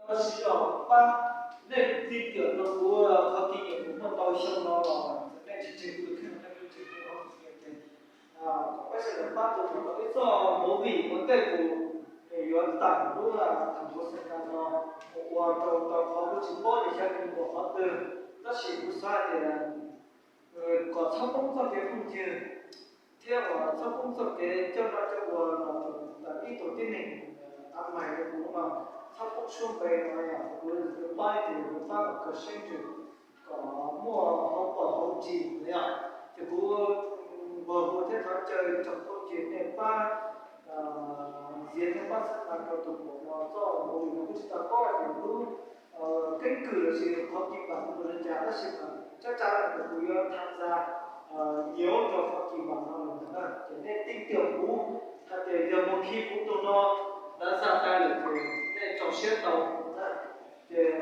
Tab sis yog pab nej tin tưởng rau kuv, qhov kinh nghiệm kuv muaj ntau xyoo no los nej tsis tseg kuv tus kheej, nej tsis tseg kuv tus kheej ces kom peb sawv daws pab tus no kom ib txoj movie ua ntej kuv yuav tawm lub thành phố Sài Gòn no mus ua rau tau qhov kuv tsis paub tias xyov kuv mus ua qhov twg, tab sis kuv xav tias kom txhob poob txoj kev phooj ywg thiab uas txhob poob txoj kev coj noj coj ua los ntawm ib tug tib neeg tav mais li kuv no, txhob poob suab npe no yom, kuv pab ces kuv pab kom kawg seeb ntsws kom muaj hauv paus hauv ris no yom. Ces kuv npog hu thiab thov caw tsoom phooj ywg nej pab ntxias thiab pab xab tas rau tus muam no txoj movie no, kuv tsis tau paub hais tias lub keeb kwm lossis qhov kis vam mus li cas, tab sis mas tsab tsa lawm ces kuv yuav tham ntxa nyiav rau qhov kis vam no lawm ntag na. Ces nej tin tưởng kuv hais tias yog mus khi kuv tus no lawv xa tas lawm ces nej tso siab tau na. Ces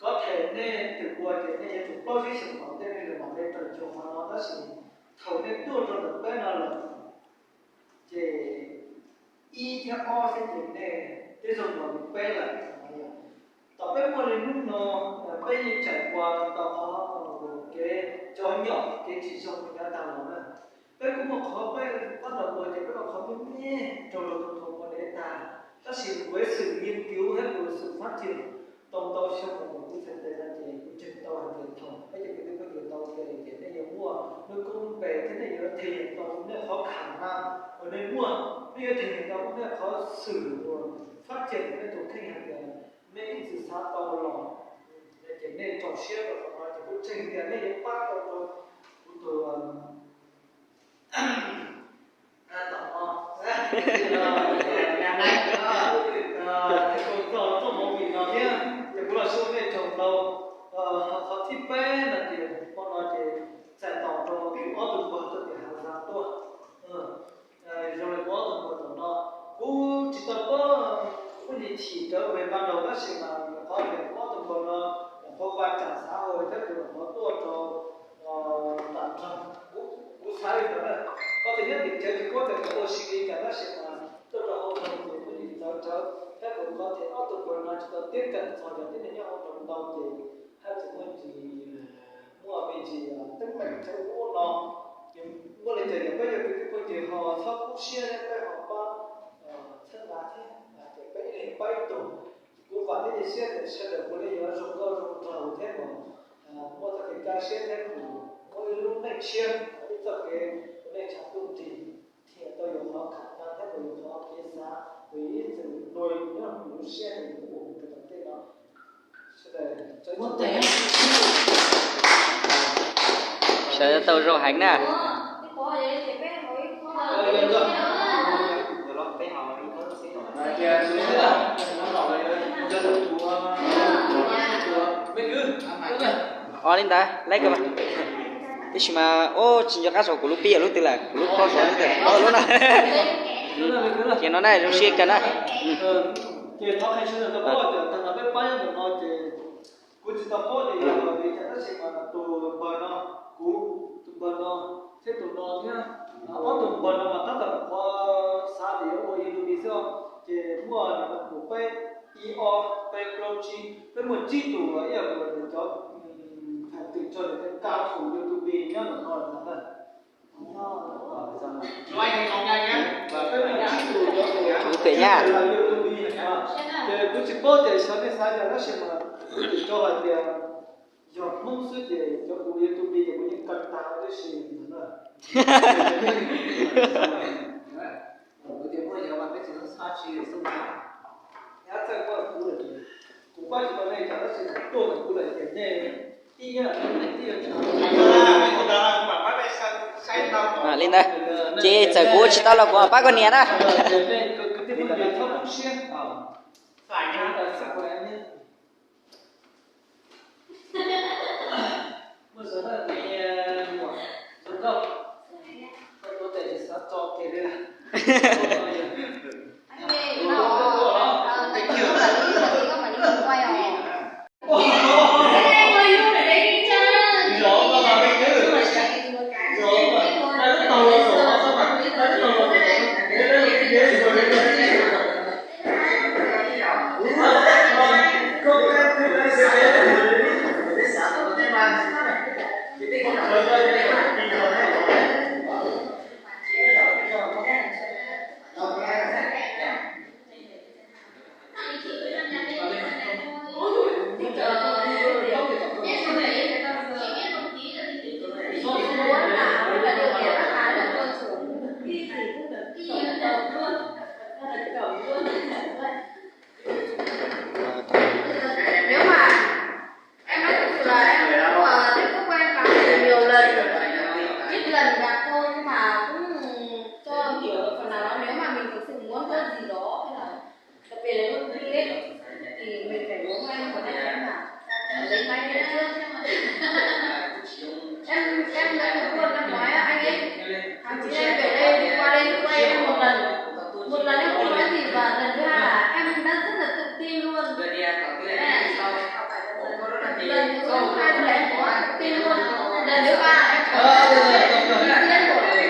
có thể nej twb ua ces nej yuav tsum plaub tsib xyoos tom ntej nej mam li tawm cuag qhov no, tab sis thaum nej tuaj rau ntawm peb no lawm ces ib thiab ob xwb ces nej twb zoo nkaus li peb lawm. Thaum peb muaj li hnub no, peb yeej tseem ua tau qhov kev cov nyom kev tsis zoo rau yav tag los na. Peb kuj muaj qhov peb pab los ua ces peb ua qhov me me rau rau tus tus ua dev tag, tab sis với sự nghiên cứu thiab sự phát triển tau ntau xyoo los kuv txhais tes no ces kuv ntseeg tau hais tias thaum peb cov kwv tij phooj ywg tau tes ces nej yuav muaj lub koob npe thiab nej yuav thể hiện tau nej qhov khả năng uas nej muaj, nej yuav thể hiện tau nej qhov xwm uas phát triển nej tus kheej hais tias nej ib txwm xav tau los, ces nej tso siab rau qhov no ces kuv ntseeg tias nej yuav pab tau rau kuv tus tom no, txoj movie no thiab ces kuv los xyuas nej tsaug ntau. Qhov thib peb no ces hmo no ces txais tos rau ob tug npawg tuaj tim Hà Giang tuaj. Zoo li kuv ob tug npawg tom no, kuv tsis tau paub, kuv nim chim rawv về ban đầu tab sis mas nyuam qhuav tias kuv ob tug npawg no nyuam qhuav qua trang xã hội thiab kuv nyuam qhuav tuaj rau nram nroog, kuv xav li ntawd na. Qhov tias nyob tim tsev tsis paub tias kuv ua si li cas tab sis mas tuaj rau hauv nroog ces kuv nim txawv rawv thiab kuv qhov tias ob tug npawg no tsis tau tiếp cận txog cov tib neeg nyob hauv nroog ntau ces haj tseem muaj ntsis, muaj me ntsis teeb meem thiab ub no. Ces muaj li cas yog peb yog kwv tij phooj ywg ho txhob kub siab thiab peb ho pab txhawb nqa thiab, ces peb ib leeg pab ib tug. Ces kuv vam thiab cia siab tias sawv daws puav leej yuav zoo nkauj zoo nraug thiab kom muaj txoj kev kaj siab thiab kom muaj ib lub neej tshiab, ib txoj kev ua neej tshav ntuj nrig, thiaj tau yus qhov khả năng thiab kom yus qhov kev xav, yus ib txwm nua yus nyob yus lub siab es yus ua mus rau tom ntej no. Sawv daws tau zoo heev na. Ua li ntawd, lab kawg mas. Tab sis mas, ub, tsis nco qab xaus kuv lub pib yog lub twg lawm, kuv lub kho xaus lub twg, lub no. Ces no na, zoo siab kawg na. Kuv tsis tau paub tias yog vim cas tab sis mas tus npawg no, kuv tus npawg no thiab tus no thiab ob tug npawg no mas tab tom qhuav xav tias yuav ua YouTube xwb, ces muaj tus peb ib ob peb plaub tsib, peb muaj tsib tus ib yam li cov phais twm tso niam tes cao thủ YouTube nyob ntawm no ntag na. Kuv tias nyab, ces kuv tsis paub tias xyov nej xav cas tab sis mas kuv tsuas tso hais tias yog Hmoob xwb ces cov kuv YouTube ces kuv yeej kaw tag tib si ntag na. Kuv tias muaj yog mas peb tsis txhob tsis xub ntag. Nyab txawj muaj kuv lawm ces kuv pab tsis tau nej cas tab sis tuaj ntawm kuv lawm ces nej ib nyab nej tib. Li ntawd, ces txawm kuv ua tsis tau los kuv pab koj niam na. Nếu mà em nói thật sự là em cũng, ờ, tiếp xúc với anh Khánh từ nhiều lần. Ít lần gặp thôi nhưng mà cũng cho hiểu được phần nào đó, nếu mà mình thực sự muốn có gì đó hay là đặc biệt là yêu thương ấy, thì mình phải muốn anh và anh Khánh mà lấy máy lên trước. Em em đã từng luôn năm ngoái á, anh ấy, tháng chín em về đây đi qua đây, đi qua đây em một lần, một lần em không nói gì và lần thứ hai là em đã rất là tự tin luôn. Lần thứ hai là em có tự tin luôn. Lần thứ ba em có tự tin của em.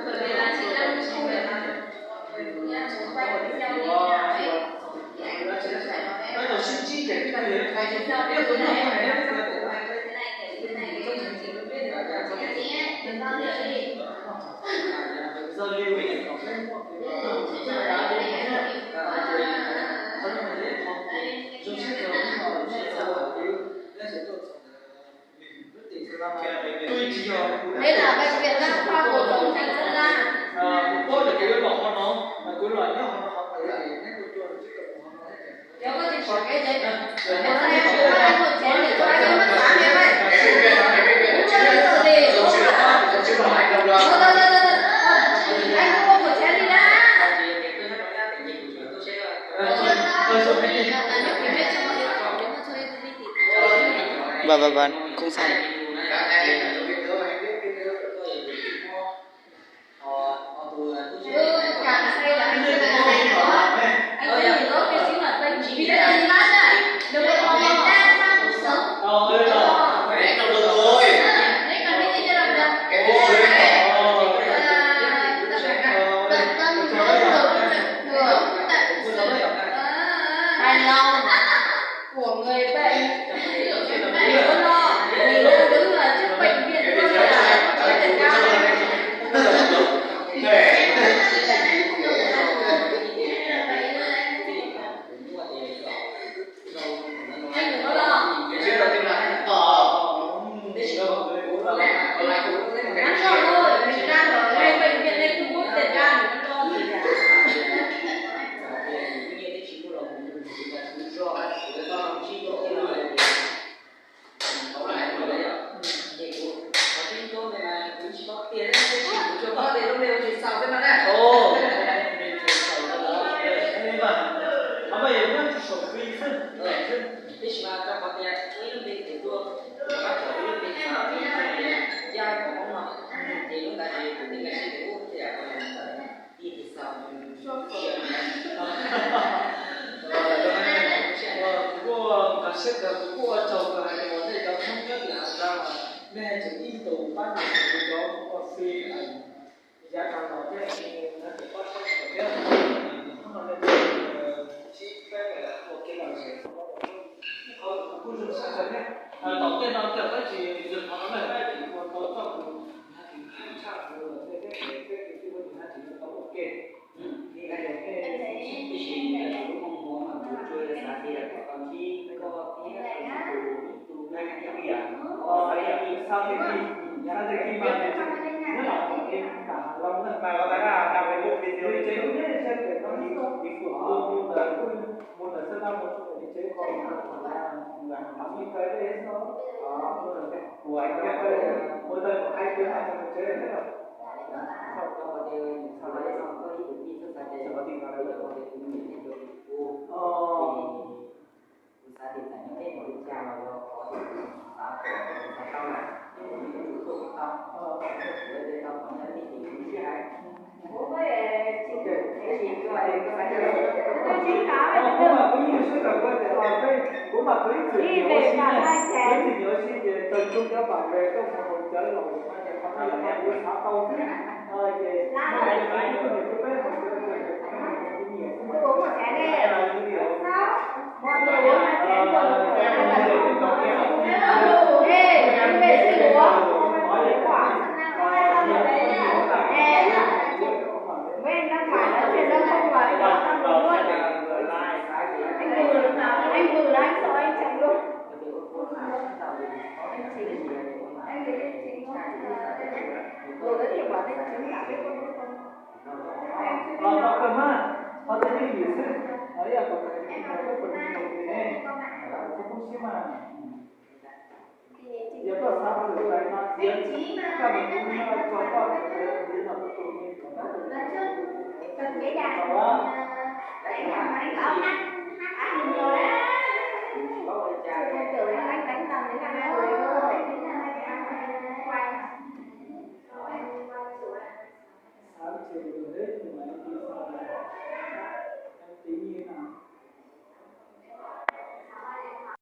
Bởi vì là chị đang không để Đây là bệnh viện đa khoa của Tổng thành Sơn La. Nếu có gì hỏi cái đấy. Em sai em không bắt anh một chén để cho anh em mất sáng ngày mai. Không cho anh tự gì. Không, không, không, không. Anh mua một chén đi đã. Vâng, vâng, vâng, không sao. Hài lòng của người bệnh, ví dụ như bệnh nhân lo, mình luôn đứng là trước bệnh viện luôn là với tình cảm. Anh đừng có lo. Ngắn gọn thôi, mình đang ở ngay bệnh viện đây, không có thời gian để lo gì cả. Kuv kuj nqa siab kawg, kuv kuj ua tsaug kawg hais tias uas nej cov Hmoob nyob tim Has Zaj mas nej tseem ib ntus pab nyiam kuv cov ua fij yav tag los thiab, nej tseem pab txhawb nqa thiab. Hnub no nej sib pab ua kev lom zem, kuv kuj zoo siab kawg thiab. Tom ntej no cas peb tsis yog qhov no na, peb tsis ua tau txoj hlub, nws haj tsis tshaj hlub, peb peb peb kwv tij phooj ywg haj tsis tau ua ke. Kuv xav tias txawm nyob peb npaum li cas los yog qhov tias kuv xav tau na, kuv yuav tsum tuaj kom tau, kuv yuav tau qhov nyob li ces kuv siab hais. Kuv mas kuv yeej xav kom kuv tias, kuv mas kuv ib txwm nyiam ua si, kuv ib txwm nyiam ua si ces tawg tsuj cov pam res tuaj mus haus cawv los mus qhov no yog qhov kuv xav tau xwb. Ces kuv nyiam xwb mas. Em chỉ, em chỉ, em chỉ muốn, ờ, đây là, của đó thì bảo đây là chính là cái con, con. Em chưa biết. Los tau kawg mas, qhov twg yeej vim xwb, ib yam kom txais tus txiv ntawd koj puas nyiam tus txiv ne, koj poob siab mas. Yog koj xav ua tus ntawd no, koj mus kuv no tso koj tus ntawd, tus no tus tus me tus no tus tus tus tus tus tus tus